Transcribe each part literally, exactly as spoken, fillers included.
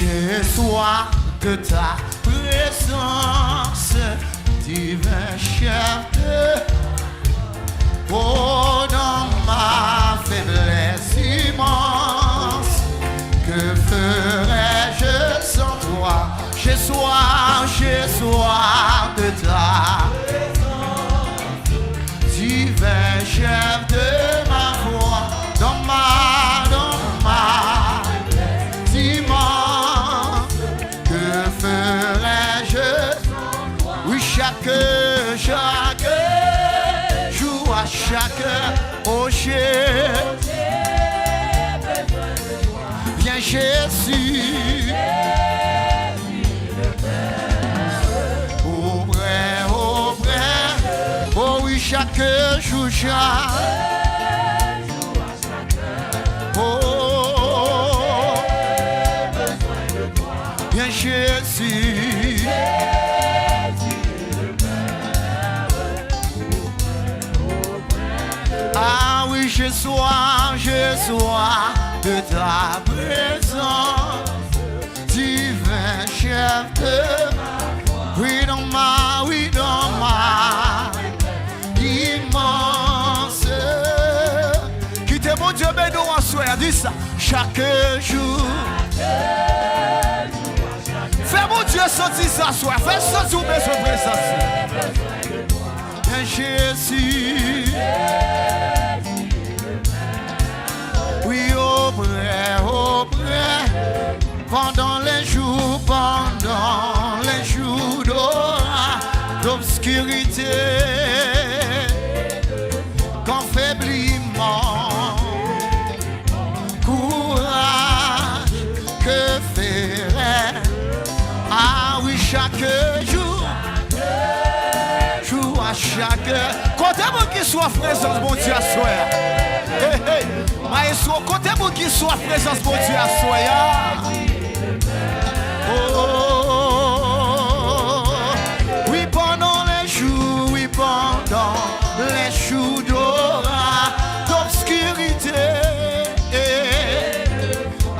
Je sois de ta présence, divin chef de Oh, dans ma faiblesse immense, que ferais-je sans toi? J'ai soif, j'ai soif de ta présence, divin chef de ma foi, dans ma, dans ma immense, que ferais-je Oui, chaque, chaque jour, à chaque heure, oh Jésus, viens Jésus, auprès, auprès, oh oui, chaque jour, chaque Oh, bien Jésus. Ah oui, je sois, je sois de ta présence, divin chef de ma foi. Oui, dans ma, oui, dans ma immense. Kite Bondye beni w aswè a, di sa. Chak jou. Fè Bondye santi sa aswè a. Fè l santi w bezwen prezans li. Jezi. Wi, oprè, oprè. Pendant les jours, pendant les jours d'ora-, d'obscurité, quand faiblit mon courage, que ferai-je? Ah oui, chaque jour, jou a chak è. Kote moun ki swaf prezans Bondye aswè a? Hey, hey. Maestro, kote moun ki swaf prezans Bondye aswè a? Oh, wi, pandan lè jou, wi, pandan lè jou dora, d'obscurité,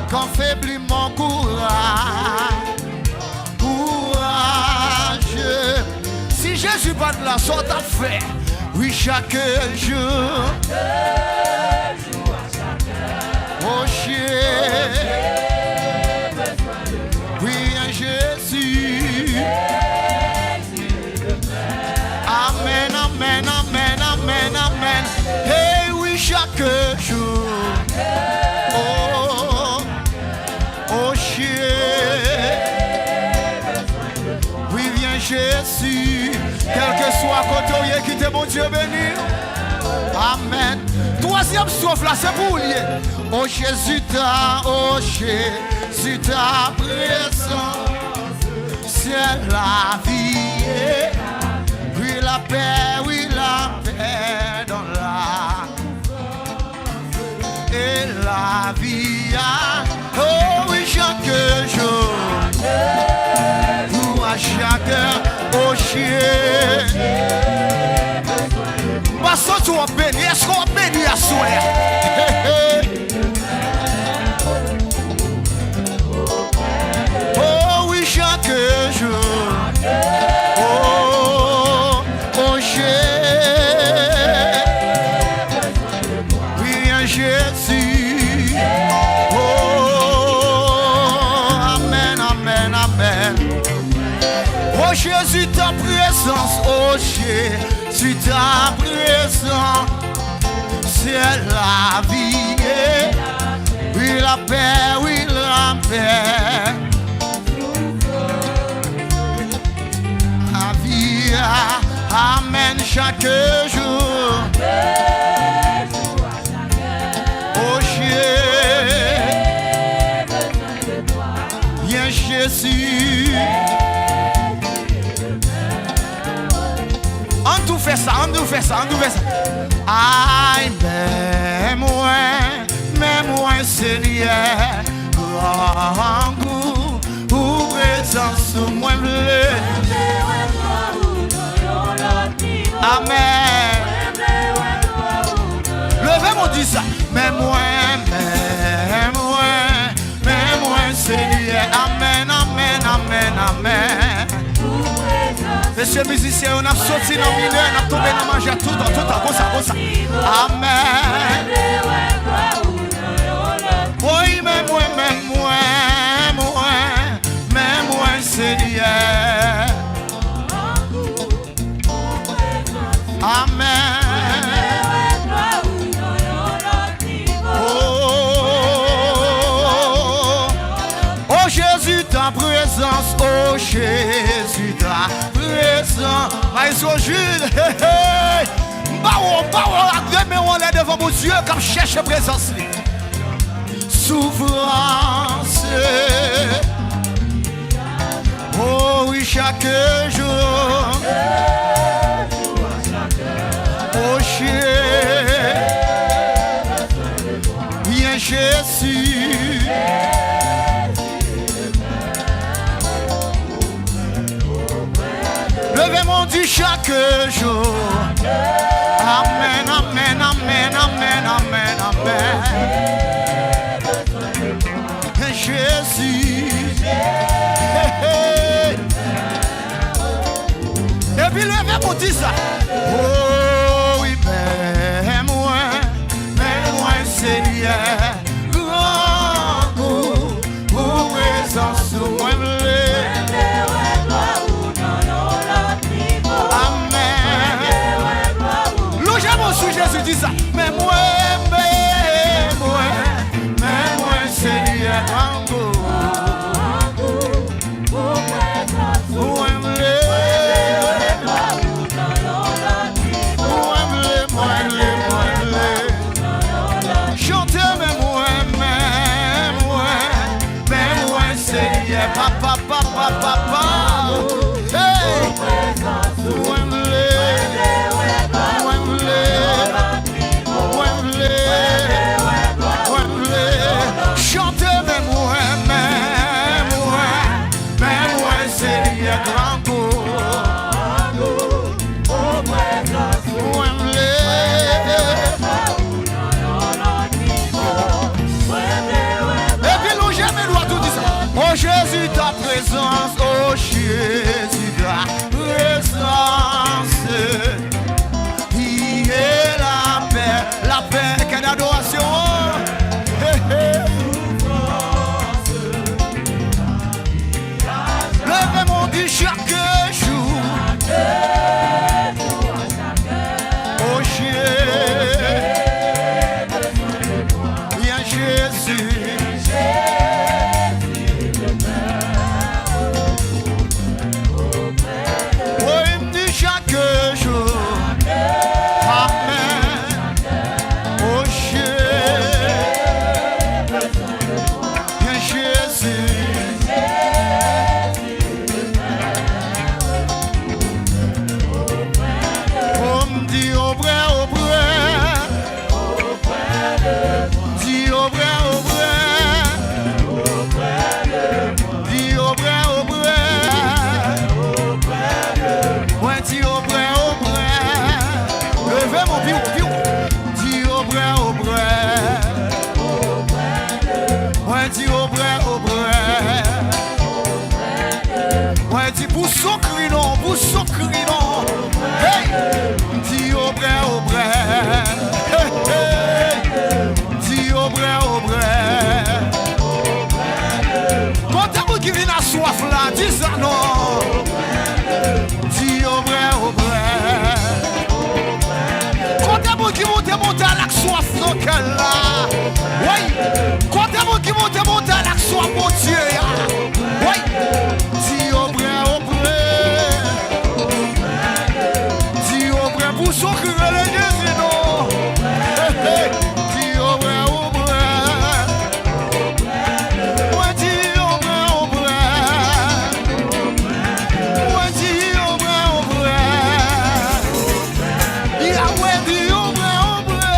quand faiblit mon courage, courage. Si Jezi pa t la, sa w t ap fè? Wi, chak jou. Oh, Jezi. Wi, Jezi. Amèn, amèn, amèn, amèn, amèn. Hey, wi, chak jou. Oh, oh, Jezi. Wi, vyen Jezi. Kèlkeswa kote w ye, kite Bondye beni w. Amèn. Twazyèm swaf la, se pou ou l ye. Oh Jésus, ta, oh Jésus, ta présence, c'est la vie. Oui, la paix, oui, la paix dans la et la vie a, oh wi, chak jou, jou a chak è, oh Jezi. M pa santi w ap beni, èske w ap beni aswè a? Hey, hey. Oh wi, chak jou, oh, oh Jezi. Wi, Jezi. Oh, amèn, amèn, amèn. Oh Jésus, ta présence, oh Jésus, ta présence, c'est la vie. Oui, la paix, oui, la paix. Lavi a, amèn, chak jou. Oh Jezi, vyen Jezi. Ann tou fè sa, ann tou fè sa, ann tou fè sa. Ay, men mwen, men mwen, Senyè, grangou ou prezans ou mwen vle. Amèn. Leve men w di sa. Men mwen, men mwen, men mwen, Senyè. Amèn, amèn, amèn, amèn. Mesye mizisyen yo, n ap soti nan minè, n ap tonbe nan majè toutan, toutan, konsa, konsa. Amèn. Woy, men mwen, men mwen, mwen, men mwen, Senyè. Amèn. Oh, oh Jésus, ta présence, oh Jésus, ta présence. Maestro Jules, hey, hey. M ba w, m ba w ak de men w anlè devan Bondye k ap chèche prezans li. Souffrance. Oh wi, chak jou. Oh Jésus. Byen Jezi. Leve men w di chak jou. Amèn, amèn, amèn, amèn, amèn, amèn. Jezi. Hey, hey. Epi leve pou di sa. Oh wi, men mwen, men mwen, Senyè, grangou pou prezans ou mwen vle. Amèn. Lonje men w sou Jezi, di sa. Men mwen, men mwen, men mwen, Senyè, grangou. Mwen vle, mwen vle, mwen vle, mwen vle. Chante men mwen, men mwen, men mwen, Senyè, papa, papa, papa. Hey! Mwen vle, mwen vle. Mwen vle, mwen vle chante men mwen, men mwen, men mwen, Senyè, grangou. Mwen vle. Epi lonje men dwat ou di sa. Oh Jésus, ta présence, oh Jésus, ta présence. Priye lapè, lapè, kè dadorasyon an. Hey, hey. Leve men w di chak jou. Oh Jésus, byen Jésus. Woy m di chak jou. Amèn. Oh Jésus. Byen Jésus. Oh m di oprè, oprè. Di oprè, oprè. Di oprè, oprè. Mwen di oprè, oprè. Leve men w pi wo, pi wo. Di oprè, oprè. Mwen di oprè, oprè. Mwen di pou soukri non, pou soukri non. Hey! Di oprè, oprè. Hey, hey. Di oprè, oprè. Kote moun ki vin ak swaf la, di sa non. Di oprè, oprè. Kote moun ki monte monta l ak swaf nan kè l la. Wi. Kote moun ki monte monta l ak swaf Bondye a. Wi. Di oprè, oprè. Di oprè pou soukri rele Jezi non. Hey, hey. Di oprè, oprè. Mwen di oprè, oprè. Mwen di oprè, oprè. Yahweh di oprè, oprè.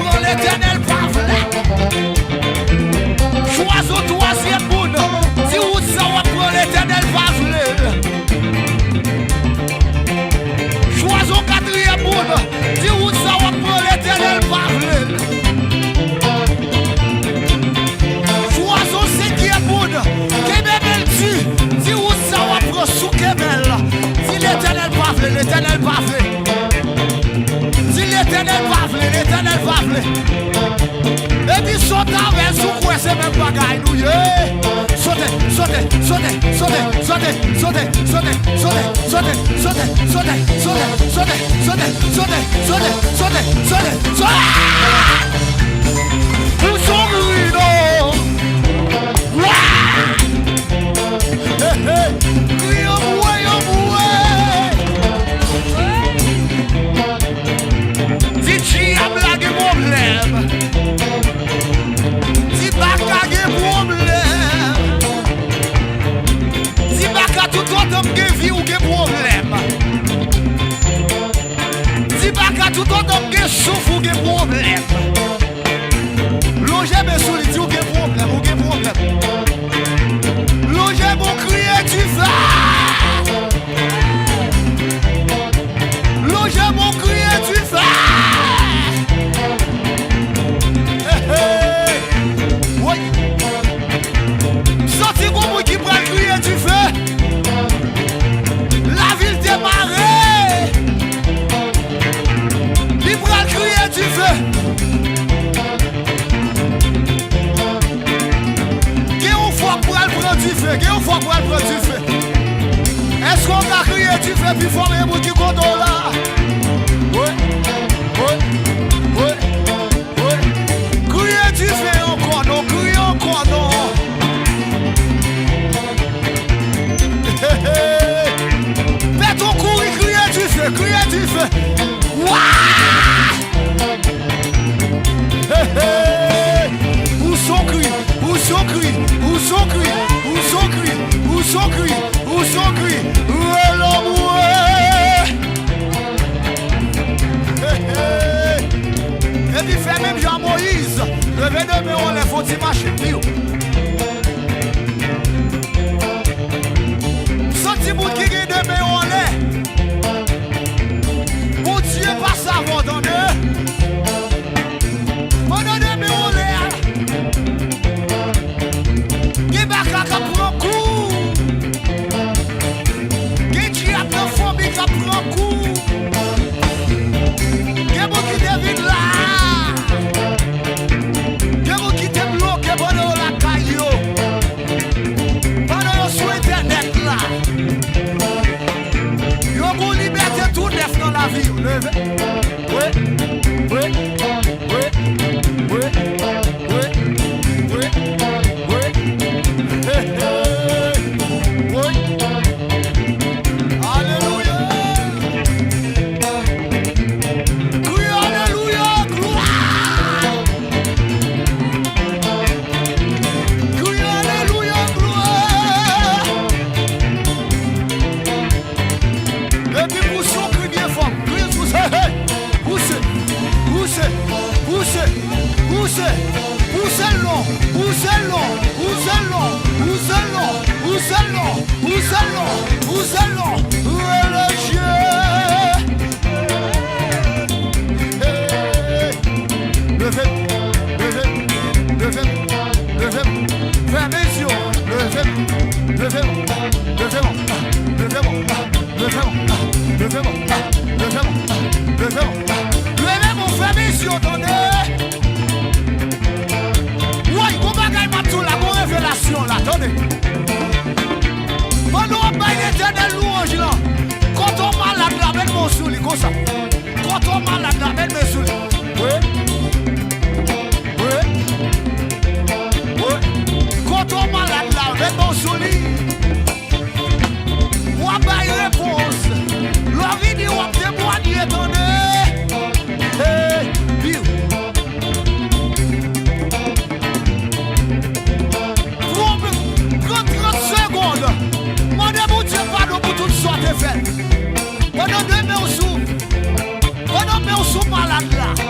Pran, Letènèl pa vle. Chwazi yon twazyèm moun. Di wout sa w ap pran, Letènèl pa vle l. Chwazi yon katriyèm moun. Di wout sa w ap pran, Letènèl pa vle l. Chwazi yon senkyèm moun. Kenbe men l di. Di wout sa w ap pran, si w kenbe l. Di Letènèl pa vle, Letènèl pa vle. Di Letènèl pa vle, Letènèl pa vle. Epi sote avè l si w kwè se menm bagay nou ye. Sote, sote, sote. Ou son gri non. Wa! Hey, hey. Kriye anmwe, anmwe. Di dyab la gen pwoblèm. Di baka gen pwoblèm. Di baka toutotan m gen vi ou gen pwoblèm. Di baka toutotan m gen souf ou gen pwoblèm. Lonje men sou li, di ou gen pwoblèm, ou gen pwoblèm. Lonje men w kriye dife. Lonje men w kriye dife. Hey, hey. Woy. M santi gon moun ki pral kriye dife. Lavil demare. Li pral kriye dife. Gen yon fwa k pral pran dife. Gen yon fwa k pral pran dife. Èske w ka kriye dife pi fò men moun ki kote w la? Wi. Wi. Wi. Wi. Kriye dife ankò non, kriye ankò non. Pèt ou kouri, kriye dife, kriye dife. Wa! Ou son kri, ou son kri, ou son kri, ou son kri, ou son kri, ou son kri. Rele mwen. Hey, hey. Epi fè menm jan Moyiz. Leve de men w anlè, fè yon ti mache, piw. M santi moun ki gen de men yo anlè. Bondye pase avè w, tande. Pandan de men yo anlè a, gen baka k ap pran kou. Gen dyab nan fanmi k ap pran kou. Gen moun ki te vin la. Gen moun ki te bloke pandan yo lakay yo. Pandan yo sou entènèt la. Yo gon libète tou nèf nan lavi yo. Leve. Wi. Wi. Wi. Wi. Wi. Wi. Wi. Hey, hey. Wi. Alelouya. Kriye alelouya, glwa. Kriye alelouya, glwa. Epi pouse yon kri byen fò. Kriye, pouse, hey, hey. Pouse, pouse, pouse, pouse, pouse l non, pouse l non, pouse l non, pouse l non, pouse l non, pouse l non, pouse l non, rele Dye. Hey, leve m, leve m, leve m, leve m, fèmen zye w, leve m, leve m, leve m, leve m. Leve w, leve w, leve w, leve w, leve w. Leve w, fèmen zye w, tande. Woy, gon bagay m ap di w la, gon revelasyon la, tande. Pandan w ap bay Letènèl lwanj lan, kote w malad la, met men w sou li, konsa. Kote w malad la, met men sou li. Wi. Wi. Wi. Kote w malad la, met men w sou li. W ap bay repons. Lè w vini, w ap temwanye, tande. Hey, piw. Pran, pran trant segonn. Mande Bondye padon pou tout sa w te fè. Pandan de men w sou, pandan men w sou malad la.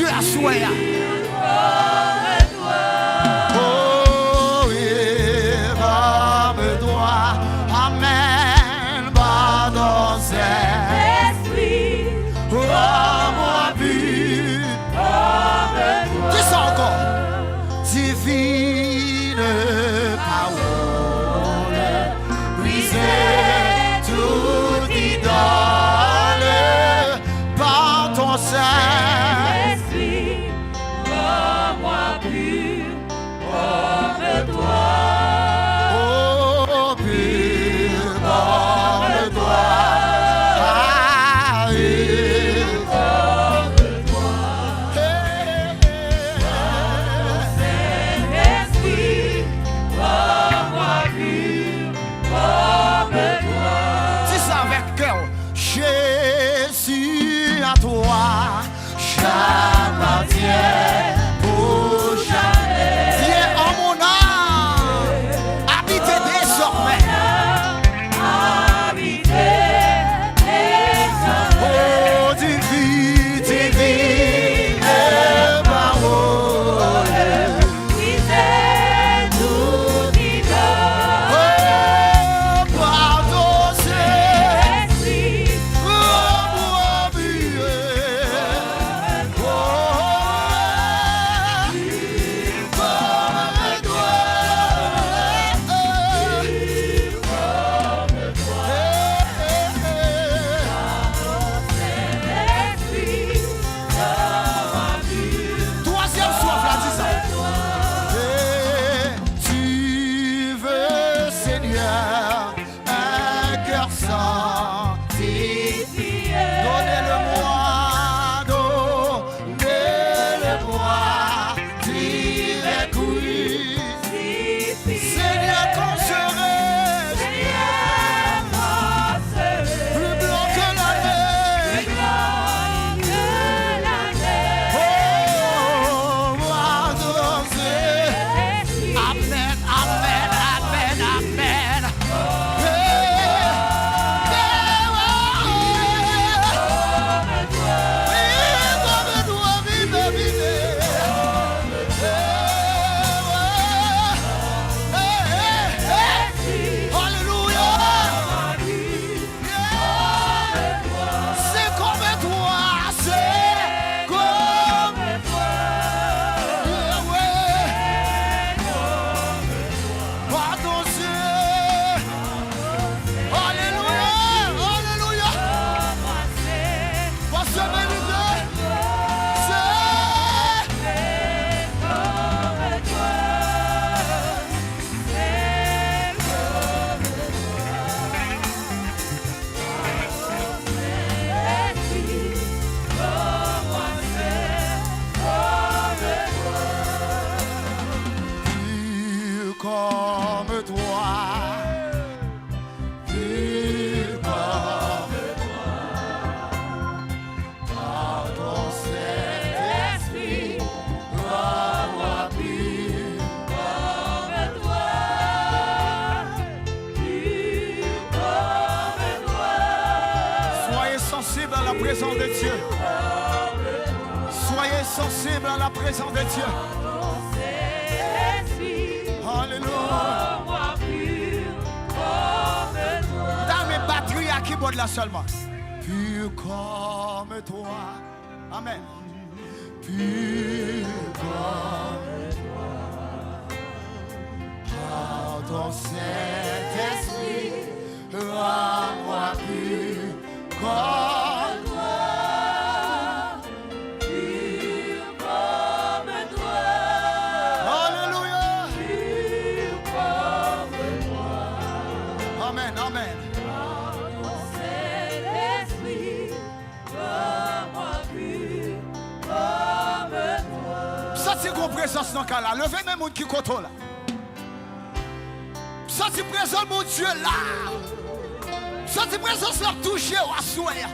Dye aswè a. Oh, wi, kòm twa. Amèn. Padon, Sentespri, kòm mwen pi. Kisa ankò? Divine parole, brisez toute idole par ton Saint-Esprit, rends-moi pur comme toi. Oh, pur comme toi. Ah, pur comme toi. Hey, hey, hey. Saint-Esprit, rends-moi pur comme toi. Di sa avèk kè w. Jésus, à toi j'appartiens pour jamais. Viens en mon âme, habite désormais. Oh, divine, divine parole. Brisez toute idole. Oh, pardon, Saint-Esprit. Oh, mon Dieu. Oh, comme toi. Twazyèm swaf la, di sa. Et tu veux, Seigneur, un cœur sanctifié. Donnez-le-moi, donnez-le-moi, divin crucifix. Seigneur, quand je rêve, plus blanc que la neige. Oh, adoré. Amen, amen, amen, amen. Hey, hey, oh. Alelouya. Se kòm twa, se kòm twa. Pardon, Senyè. Alelouya, alelouya. Pastè Benite, se Pur comme toi, pur comme toi, par ton Saint-Esprit, rends-moi pur comme toi. Soyez sensibles à la présence de Dieu. Soyez sensibles à la présence de Dieu. Alelouya. Dame batri a kibòd la sèlman. Pur comme toi. Amen. Pur comme toi, par ton Saint-Esprit, rends-moi pur comme toi. Pur comme toi. Alelouya. Pur comme toi. Amen, amen. Par ton Saint-Esprit. M santi gon prezans nan kay la. Leve men moun ki kote w la. M santi prezans Bondye la. M santi prezans la ap touche w aswè a.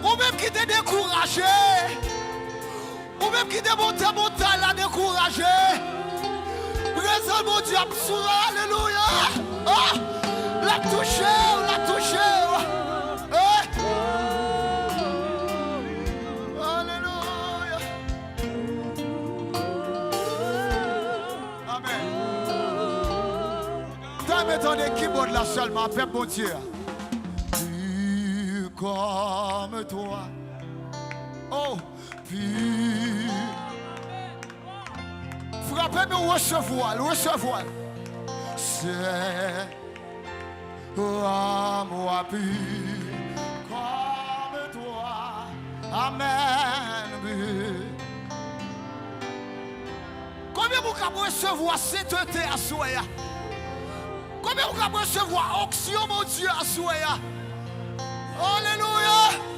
Ou menm ki te dekouraje. Ou menm ki te monte montay la dekouraje. Prezans Bondye ap sou, alelouya. Ah! L ap touche w, l ap touche w. Eh! Alelouya. Mwen tande kibòd la sèlman, pèp Bondye a. Pur comme toi. Oh, pur. Frape men w, resevwa l, resevwa l. C'est à moi pur comme toi. Amen. Konbyen moun k ap resevwa sentete aswè a? Konbyen moun k ap resevwa onksyon Bondye aswè a? Alelouya!